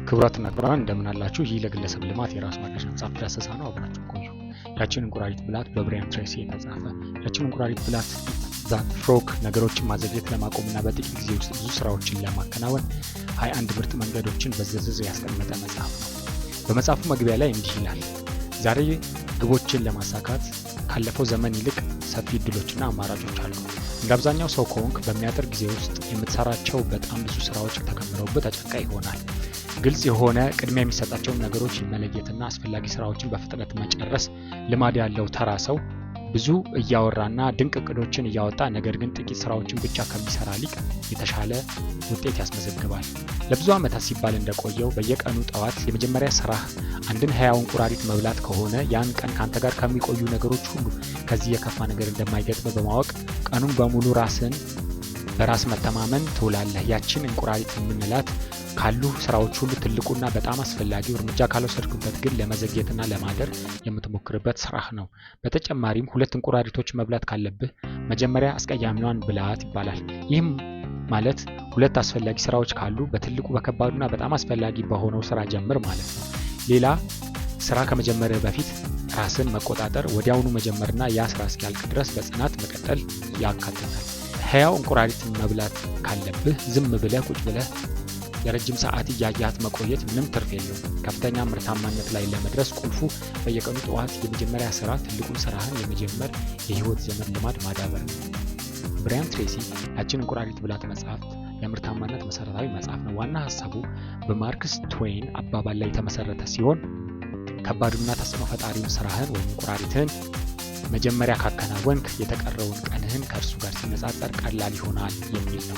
ክቡራትና ክቡራን እንደምን አላችሁ? ይህ ለግለሰብ ልማት የራስ ማድረሻ መጽሐፍ ዳሰሳ ነው። አብራችሁ ቆዩ። ያችን እንቁራሪት ብላት በብሪያን ትሬሲ የተጻፈ። ያችን እንቁራሪት ብላት፣ That Frog፣ ነገሮችን ማዘግየት ለማቆምና በጥቂት ጊዜ ውስጥ ብዙ ስራዎችን ለማከናወን 21 ምርጥ መንገዶችን በዝርዝር ያስቀመጠ መጽሐፍ ነው። በመጽሐፉ መግቢያ ላይ እንዲህ ይላል። ዛሬ ግቦችን ለማሳካት ካለፈው ዘመን ይልቅ ሰፊ እድሎችና አማራጮች አሉ። እንደ አብዛኛው ሰው ከሆንክ በሚያጥር ጊዜ ውስጥ የምትሰራቸው በጣም ብዙ ስራዎች ተከምረውብህ ተጨንቀህ ይሆናል። ግልጽ የሆነ ቅድሚያ የሚሰጣቸውን ነገሮች መለየትና አስፈላጊ ስራዎችን በፍጥነት መጨረስ ልማድ ያለው ተራ ሰው ብዙ እያወራና ድንቅ እቅዶችን እያወጣ ነገር ግን ጥቂት ስራዎችን ብቻ ከሚሰራ ሊቅ የተሻለ ውጤት ያስመዘግባል። ለብዙ ዓመታት ሲባል እንደቆየው በየቀኑ ጠዋት የመጀመሪያ ስራህ አንድን ህያው እንቁራሪት መብላት ከሆነ ያን ቀን ከአንተ ጋር ከሚቆዩ ነገሮች ሁሉ ከዚህ የከፋ ነገር እንደማይገጥም በማወቅ ቀኑን በሙሉ ራስን በራስ መተማመን ትውላለህ። ያችን እንቁራሪት የምንላት ካሉ ስራዎች ሁሉ ትልቁና በጣም አስፈላጊው፣ እርምጃ ካልወሰድክበት ግን ለመዘግየትና ለማደር የምትሞክርበት ስራህ ነው። በተጨማሪም ሁለት እንቁራሪቶች መብላት ካለብህ መጀመሪያ አስቀያሚዋን ብላት ይባላል። ይህም ማለት ሁለት አስፈላጊ ስራዎች ካሉ በትልቁ፣ በከባዱና በጣም አስፈላጊ በሆነው ስራ ጀምር ማለት ነው። ሌላ ስራ ከመጀመርህ በፊት ራስን መቆጣጠር፣ ወዲያውኑ መጀመርና ያ ስራ እስኪያልቅ ድረስ በጽናት መቀጠል ያካትታል። ህያው እንቁራሪትን መብላት ካለብህ ዝም ብለህ ቁጭ ብለህ ለረጅም ሰዓት እያያት መቆየት ምንም ትርፍ የለውም። ከፍተኛ ምርታማነት ላይ ለመድረስ ቁልፉ በየቀኑ ጠዋት የመጀመሪያ ስራ ትልቁን ስራህን የመጀመር የህይወት ዘመን ልማድ ማዳበር ነው። ብሪያን ትሬሲ ያችን እንቁራሪት ብላት መጽሐፍት ለምርታማነት መሰረታዊ መጽሐፍ ነው። ዋና ሀሳቡ በማርክስ ትዌይን አባባል ላይ የተመሰረተ ሲሆን ከባዱና ተጽዕኖ ፈጣሪውን ስራህን ወይም እንቁራሪትህን መጀመሪያ ካከናወንክ የተቀረውን ቀንህን ከእርሱ ጋር ሲነጻጸር ቀላል ይሆናል የሚል ነው።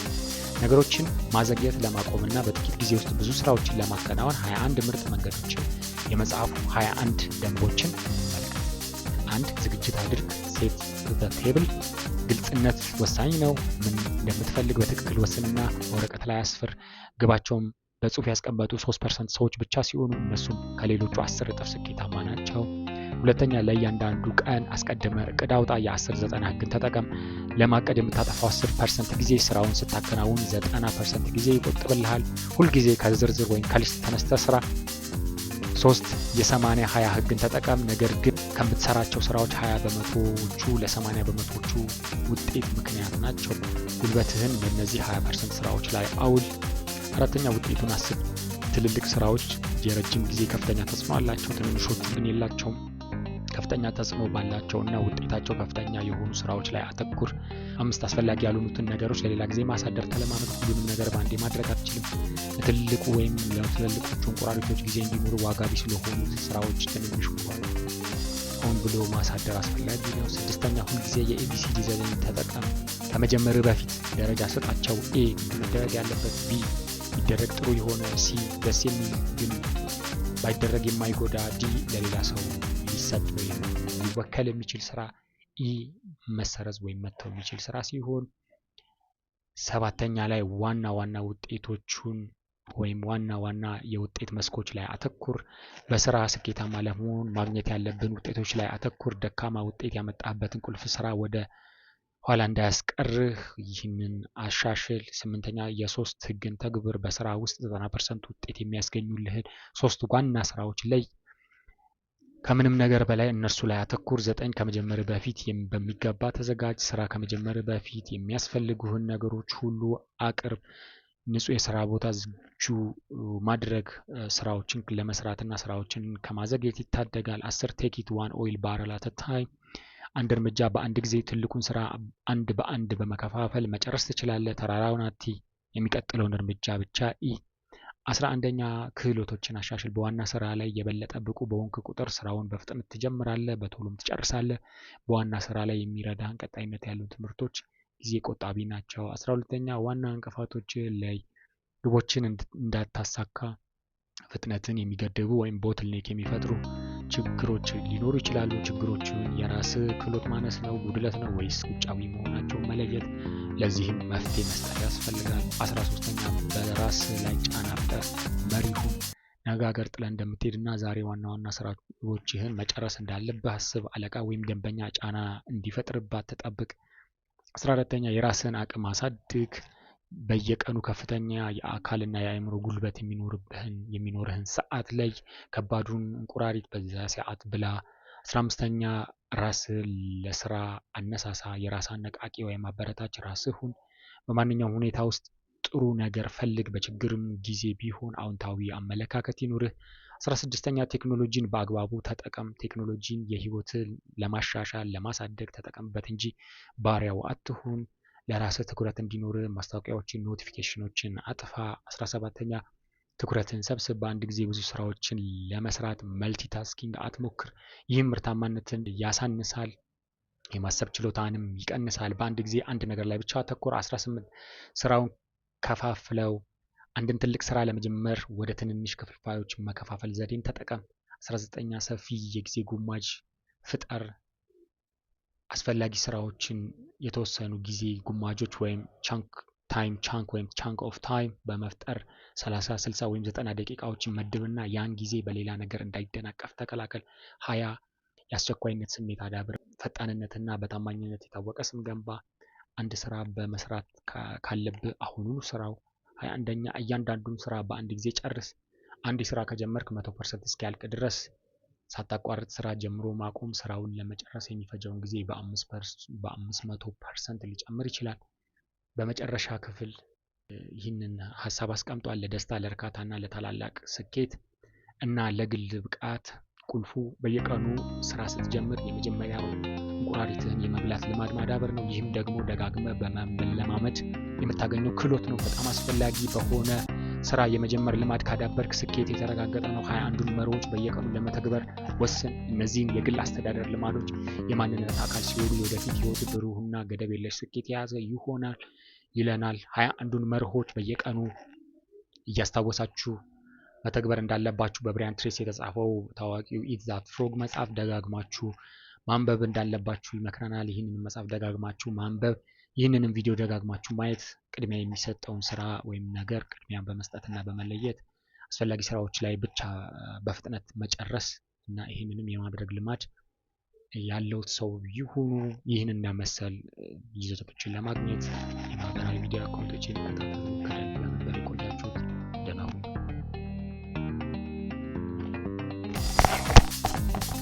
ነገሮችን ማዘግየት ለማቆምና በጥቂት ጊዜ ውስጥ ብዙ ስራዎችን ለማከናወን 21 ምርጥ መንገዶችን፣ የመጽሐፉ 21 ደንቦችን እንመልከት። አንድ፣ ዝግጅት አድርግ፣ set the table። ግልጽነት ወሳኝ ነው። ምን እንደምትፈልግ በትክክል ወስንና ወረቀት ላይ አስፍር። ግባቸውም በጽሁፍ ያስቀመጡ 3% ሰዎች ብቻ ሲሆኑ እነሱም ከሌሎቹ 10 እጥፍ ስኬታማ ናቸው። ሁለተኛ፣ ለእያንዳንዱ ቀን አስቀድመህ እቅድ አውጣ። የ10/90 ህግን ተጠቀም። ለማቀድ የምታጠፋው 10% ጊዜ ስራውን ስታከናውን 90% ጊዜ ይቆጥብልሃል። ሁልጊዜ ከዝርዝር ወይም ከ list ተነስተህ ስራ። ሶስት፣ የ80/20 ህግን ተጠቀም። ነገር ግን ከምትሰራቸው ስራዎች 20 በመቶዎቹ ለ80 በመቶዎቹ ውጤት ምክንያት ናቸው። ጉልበትህን በእነዚህ 20% ስራዎች ላይ አውል። አራተኛ፣ ውጤቱን አስብ። ትልልቅ ስራዎች የረጅም ጊዜ ከፍተኛ ተጽዕኖ አላቸው፣ ትንንሾቹ ግን የላቸውም። ከፍተኛ ተጽዕኖ ባላቸው እና ውጤታቸው ከፍተኛ የሆኑ ስራዎች ላይ አተኩር። አምስት፣ አስፈላጊ ያልሆኑትን ነገሮች ለሌላ ጊዜ ማሳደር ተለማመድ። ሁሉንም ነገር በአንዴ ማድረግ አትችልም። ለትልቁ ወይም ለትልልቆቹ እንቁራሪቶች ጊዜ እንዲኖሩ ዋጋ ቢስ ለሆኑት ስራዎች ትንንሽ ሆን ብሎ ማሳደር አስፈላጊ ነው። ስድስተኛ፣ ሁልጊዜ የ ABCD ዘዴን ተጠቀም። ከመጀመርህ በፊት ደረጃ ስጣቸው። A መደረግ ያለበት፣ B ቢደረግ ጥሩ የሆነ፣ C ደስ የሚል ግን ባይደረግ የማይጎዳ፣ D ለሌላ ሰው ሊሰጥ ወይም ሊወከል የሚችል ስራ፣ E መሰረዝ ወይም መተው የሚችል ስራ ሲሆን ሰባተኛ ላይ ዋና ዋና ውጤቶቹን ወይም ዋና ዋና የውጤት መስኮች ላይ አተኩር። በስራ ስኬታማ ለመሆን ማግኘት ያለብን ውጤቶች ላይ አተኩር። ደካማ ውጤት ያመጣበትን ቁልፍ ስራ ወደ ኋላ እንዳያስቀርህ ይህንን አሻሽል። ስምንተኛ፣ የሶስት ህግን ተግብር። በስራ ውስጥ 90% ውጤት የሚያስገኙልህን ሶስት ዋና ስራዎች ላይ ከምንም ነገር በላይ እነርሱ ላይ አተኩር። ዘጠኝ፣ ከመጀመርህ በፊት በሚገባ ተዘጋጅ። ስራ ከመጀመርህ በፊት የሚያስፈልጉህን ነገሮች ሁሉ አቅርብ። ንጹህ የስራ ቦታ ዝግጁ ማድረግ ስራዎችን ለመስራትና ስራዎችን ከማዘግየት ይታደጋል። 10፣ take it one oil barrel at a time። አንድ እርምጃ በአንድ ጊዜ። ትልቁን ስራ አንድ በአንድ በመከፋፈል መጨረስ ትችላለህ። ተራራውን አትይ፣ የሚቀጥለውን እርምጃ ብቻ እይ። 11ኛ፣ ክህሎቶችን አሻሽል። በዋና ስራ ላይ የበለጠ ብቁ በሆንክ ቁጥር ስራውን በፍጥነት ትጀምራለህ፣ በቶሎም ትጨርሳለህ። በዋና ስራ ላይ የሚረዳህን ቀጣይነት ያሉ ትምህርቶች ጊዜ ቆጣቢ ናቸው። 12ኛ፣ ዋና እንቅፋቶች ላይ። ግቦችን እንዳታሳካ ፍጥነትን የሚገድቡ ወይም bottleneck የሚፈጥሩ ችግሮች ሊኖሩ ይችላሉ። ችግሮቹን የራስ ክህሎት ማነስ ነው፣ ጉድለት ነው ወይስ ውጫዊ መሆናቸውን መለየት፣ ለዚህም መፍትሄ መስጠት ያስፈልጋል። 13ኛ፣ በራስ ላይ ጫና ፍጠር፣ መሪ ሁን። ነገ ሀገር ጥለህ እንደምትሄድ እና ዛሬ ዋና ዋና ስራዎችህን መጨረስ እንዳለብህ አስብ። አለቃ ወይም ደንበኛ ጫና እንዲፈጥርባት ተጠብቅ። 14ኛ፣ የራስህን አቅም አሳድግ። በየቀኑ ከፍተኛ የአካልና የአእምሮ ጉልበት የሚኖርህን ሰዓት ላይ ከባዱን እንቁራሪት በዛ ሰዓት ብላ። 15ኛ ራስህን ለስራ አነሳሳ። የራስ አነቃቂ ወይም አበረታች ራስህ ሁን። በማንኛውም ሁኔታ ውስጥ ጥሩ ነገር ፈልግ። በችግርም ጊዜ ቢሆን አዎንታዊ አመለካከት ይኑርህ። 16ኛ ቴክኖሎጂን በአግባቡ ተጠቀም። ቴክኖሎጂን የህይወትን ለማሻሻል ለማሳደግ ተጠቀምበት እንጂ ባሪያው አትሁን። ለራስህ ትኩረት እንዲኖርህ ማስታወቂያዎችን፣ notification ኦችን አጥፋ። 17ኛ ትኩረትን ሰብስብ። በአንድ ጊዜ ብዙ ስራዎችን ለመስራት multitasking አትሞክር። ይህም ምርታማነትን ያሳንሳል፣ የማሰብ ችሎታንም ይቀንሳል። በአንድ ጊዜ አንድ ነገር ላይ ብቻ አተኩር። 18 ስራውን ከፋፍለው። አንድን ትልቅ ስራ ለመጀመር ወደ ትንንሽ ክፍልፋዮች መከፋፈል ዘዴን ተጠቀም። 19ኛ ሰፊ የጊዜ ጉማጅ ፍጠር። አስፈላጊ ስራዎችን የተወሰኑ ጊዜ ጉማጆች ወይም chunk time chunk ወይም chunk of time በመፍጠር 30፣ 60 ወይም 90 ደቂቃዎችን መድብና ያን ጊዜ በሌላ ነገር እንዳይደናቀፍ ተከላከል። 20 የአስቸኳይነት ስሜት አዳብር። ፈጣንነትና በታማኝነት የታወቀ ስም ገንባ። አንድ ስራ በመስራት ካለብህ አሁኑኑ ስራው። 21ኛ እያንዳንዱን ስራ በአንድ ጊዜ ጨርስ። አንድ ስራ ከጀመርክ 100% እስኪያልቅ ድረስ ሳታቋርጥ ስራ ጀምሮ ማቆም ስራውን ለመጨረስ የሚፈጀውን ጊዜ በ500% ሊጨምር ይችላል። በመጨረሻ ክፍል ይህንን ሀሳብ አስቀምጧል። ለደስታ ለእርካታና ለታላላቅ ስኬት እና ለግል ብቃት ቁልፉ በየቀኑ ስራ ስትጀምር የመጀመሪያው እንቁራሪትህን የመብላት ልማድ ማዳበር ነው። ይህም ደግሞ ደጋግመህ በመለማመድ የምታገኘው ክህሎት ነው። በጣም አስፈላጊ በሆነ ስራ የመጀመር ልማድ ካዳበርክ ስኬት የተረጋገጠ ነው። 21ዱን መርሆች በየቀኑ ለመተግበር ወስን። እነዚህን የግል አስተዳደር ልማዶች የማንነት አካል ሲሆኑ የወደፊት ህይወት ብሩህና ገደብ የለሽ ስኬት የያዘ ይሆናል ይለናል። 21ዱን መርሆች በየቀኑ እያስታወሳችሁ መተግበር እንዳለባችሁ በብሪያን ትሬሲ የተጻፈው ታዋቂው Eat That Frog መጽሐፍ ደጋግማችሁ ማንበብ እንዳለባችሁ ይመክረናል። ይህንን መጽሐፍ ደጋግማችሁ ማንበብ፣ ይህንንም ቪዲዮ ደጋግማችሁ ማየት፣ ቅድሚያ የሚሰጠውን ስራ ወይም ነገር ቅድሚያ በመስጠትና በመለየት አስፈላጊ ስራዎች ላይ ብቻ በፍጥነት መጨረስ እና ይህንንም የማድረግ ልማድ ያለው ሰው ይሁኑ። ይህንና መሰል ይዘቶችን ለማግኘት የማህበራዊ ሚዲያ account ኦችን ይከታተሉ። ከደንብ